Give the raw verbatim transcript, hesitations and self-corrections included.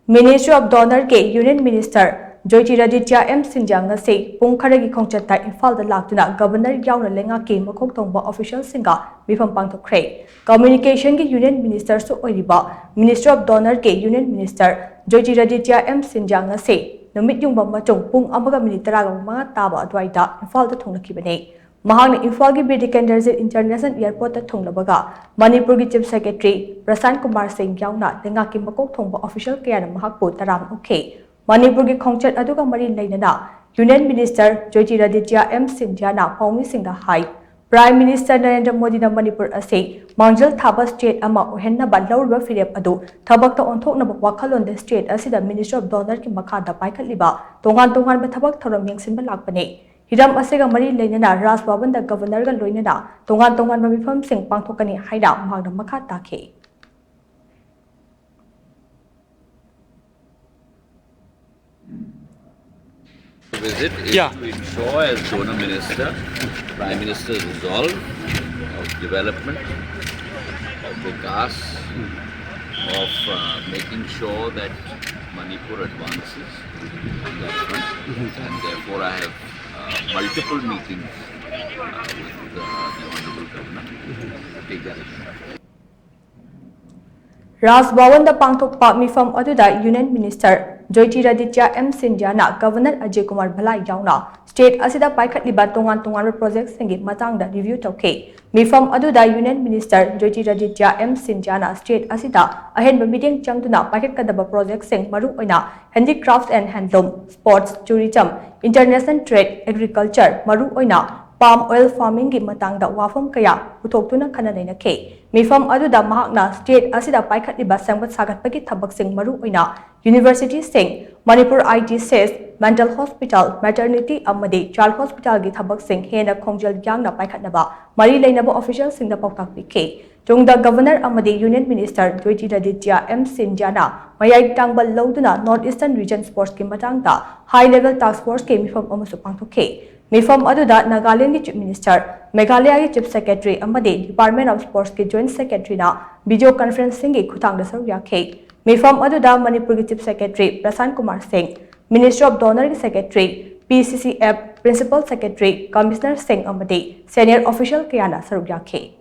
Ministry of DoNERꯒꯤ Union Minister Jyotiraditya M Scindia ꯉꯁꯤ ꯄꯨꯡ ꯈꯔꯒꯤ ꯈꯣꯡꯆꯠꯇ ꯏꯝꯐꯥꯜꯗ ꯂꯥꯛꯇꯨꯅ Governor ꯌꯥꯎꯅ ꯂꯩꯉꯥꯛꯀꯤ ꯃꯀꯣꯛ ꯊꯣꯡꯕ officialꯁꯤꯡꯒ ꯃꯤꯐꯝ ꯄꯥꯡꯊꯣꯛꯈ꯭ꯔꯦ꯫ Communicationꯒꯤ Union Ministerꯁꯨ ꯑꯣꯏꯔꯤꯕ Ministry of DoNERꯒꯤ Union Minister Jyotiraditya M Scindia ꯉꯁꯤ ꯅꯨꯃꯤꯠ ꯌꯨꯡꯕ ꯃꯇꯨꯡ ꯄꯨꯡ ꯑꯃꯒ ꯃꯤꯅꯤꯠ ꯇꯔꯥꯒ ꯃꯉꯥ ꯇꯥꯕ ꯑꯗꯨꯋꯥꯏꯗ ꯏꯝꯐꯥꯜꯗ ꯊꯨꯡꯂꯈꯤꯕꯅꯤ꯫ ꯃꯍꯥꯛꯅ ꯏꯝꯐꯥꯜꯒꯤ ꯕꯤꯔ ꯇꯤꯀꯦꯟꯗ꯭ꯔꯖꯤꯠ International Airportꯇ ꯊꯨꯡꯂꯕꯒ ꯃꯅꯤꯄꯨꯔꯒꯤ Chief Secretary ꯄ꯭ꯔꯁꯥꯟ ꯀꯨꯃꯥꯔ ꯁꯤꯡ ꯌꯥꯎꯅ ꯂꯩꯉꯥꯛꯀꯤ ꯃꯀꯣꯛ ꯊꯣꯡꯕ official ꯀꯌꯥꯅ ꯃꯍꯥꯛꯄꯨ ꯇꯔꯥꯝꯅ ꯑꯣꯛꯈꯤ꯫ ꯃꯅꯤꯄꯨꯔꯒꯤ ꯈꯣꯡꯆꯠ ꯑꯗꯨꯒ ꯃꯔꯤ ꯂꯩꯅꯅ Union Minister Jyotiraditya M Scindiaꯅ ꯄꯥꯎꯃꯤꯁꯤꯡꯗ ꯍꯥꯏ, Prime Minister ꯅꯔꯦꯟꯗ꯭ꯔ ꯃꯣꯗꯤꯅ ꯃꯅꯤꯄꯨꯔ ꯑꯁꯤ ꯃꯥꯡꯖꯤꯜ ꯊꯥꯕ state ꯑꯃ ꯑꯣꯏꯍꯟꯅꯕ ꯂꯧꯔꯤꯕ ꯐꯤꯔꯦꯞ ꯑꯗꯨ ꯊꯕꯛꯇ ꯑꯣꯟꯊꯣꯛꯅꯕ ꯋꯥꯈꯜꯂꯣꯟꯗ state ꯑꯁꯤꯗ Ministry of DoNERꯒꯤ ꯃꯈꯥꯗ ꯄꯥꯏꯈꯠꯂꯤꯕ ꯇꯣꯉꯥꯟ ꯇꯣꯉꯥꯟꯕ ꯊꯕꯛ ꯊꯧꯔꯝ ꯌꯦꯡꯁꯤꯟꯕ ꯂꯥꯛꯄꯅꯤ꯫ ꯍꯤꯔꯝ ꯑꯁꯤꯒ ꯃꯔꯤ ꯂꯩꯅꯅ ꯔꯥꯖ ꯚꯕꯟꯗ Governorꯒ ꯂꯣꯏꯅꯅ ꯇꯣꯉꯥꯟ ꯇꯣꯉꯥꯟꯕ ꯃꯤꯐꯝꯁꯤꯡ ꯄꯥꯡꯊꯣꯛꯀꯅꯤ ꯍꯥꯏꯅ ꯃꯍꯥꯛꯅ ꯃꯈꯥ ꯇꯥꯈꯤ꯫ Visit is Yeah. To ensure, as DoNER Minister, Prime Minister's resolve of development, of vikas, of uh, making sure that Manipur advances on that front. And therefore, I have uh, multiple meetings uh, with uh, the Honorable Governor to take that issue. ꯔꯥꯖ ꯚꯋꯟꯗ ꯄꯥꯡꯊꯣꯛꯄ ꯃꯤꯐꯝ ꯑꯗꯨꯗ Union Minister Jyotiraditya M Scindiaꯅ Governor Ajay Kumar Bhalla ꯌꯥꯎꯅ state ꯑꯁꯤꯗ ꯄꯥꯏꯈꯠꯂꯤꯕ ꯇꯣꯉꯥꯟ ꯇꯣꯉꯥꯟꯕ projectꯁꯤꯡꯒꯤ ꯃꯇꯥꯡꯗ review ꯇꯧꯈꯤ꯫ ꯃꯤꯐꯝ ꯑꯗꯨꯗ Union Minister Jyotiraditya M Scindiaꯅ state ꯑꯁꯤꯗ ꯑꯍꯦꯟꯕ ꯃꯤꯠꯌꯦꯡ ꯆꯪꯗꯨꯅ ꯄꯥꯏꯈꯠꯀꯗꯕ projectꯁꯤꯡ, ꯃꯔꯨꯑꯣꯏꯅ handicrafts and handloom, sports, tourism, international trade, agriculture, ꯃꯔꯨꯑꯣꯏꯅ palm oil farmingꯒꯤ ꯃꯇꯥꯡꯗ ꯋꯥꯐꯝ ꯀꯌꯥ ꯄꯨꯊꯣꯛꯇꯨꯅ ꯈꯟꯅ ꯅꯩꯅꯈꯤ꯫ ꯃꯤꯐꯝ ꯑꯗꯨꯗ ꯃꯍꯥꯛꯅ state ꯑꯁꯤꯗ ꯄꯥꯏꯈꯠꯂꯤꯕ ꯁꯦꯝꯒꯠ ꯁꯥꯒꯠꯄꯒꯤ ꯊꯕꯛꯁꯤꯡ, ꯃꯔꯨꯑꯣꯏꯅ universityꯁꯤꯡ, Manipur I T S, mental hospital, maternity ꯑꯃꯗꯤ child hospitalꯒꯤ ꯊꯕꯛꯁꯤꯡ ꯍꯦꯟꯅ ꯈꯣꯡꯖꯦꯜ ꯌꯥꯡꯅ ꯄꯥꯏꯈꯠꯅꯕ ꯃꯔꯤ ꯂꯩꯅꯕ officialꯁꯤꯡꯗ ꯄꯥꯎꯇꯥꯛ ꯄꯤꯈꯤ꯫ ꯇꯨꯡꯗ Governor ꯑꯃꯗꯤ Union Minister Jyotiraditya M Scindiaꯅ ꯃꯌꯥꯏ ꯇꯥꯡꯕ ꯂꯧꯗꯨꯅ North Eastern Region Sportsꯀꯤ ꯃꯇꯥꯡꯗ high level task forceꯀꯤ ꯃꯤꯐꯝ ꯑꯃꯁꯨ ꯄꯥꯡꯊꯣꯛꯈꯤ꯫ ꯃꯤꯐꯝ ꯑꯗꯨꯗ ꯅꯥꯒꯥꯂꯦꯟꯗꯒꯤ Chief Minister, ꯃꯦꯘꯥꯂꯌꯒꯤ Chief Secretary ꯑꯃꯗꯤ Department of Sportsꯀꯤ Joint Secretaryꯅ video conferencingꯒꯤ ꯈꯨꯠꯊꯥꯡꯗ ꯁꯔꯨꯛ ꯌꯥꯈꯤ꯫ ꯃꯤꯐꯝ ꯑꯗꯨꯗ ꯃꯅꯤꯄꯨꯔꯒꯤ Chief Secretary ꯄ꯭ꯔꯁꯥꯟ ꯀꯨꯃꯥꯔ ꯁꯤꯡ, Ministry of DoNER ꯒꯤ Secretary, P C C F Principal Secretary, Commissioner ꯁꯤꯡ ꯑꯃꯗꯤ senior official ꯀꯌꯥꯅ ꯁꯔꯨꯛ ꯌꯥꯈꯤ꯫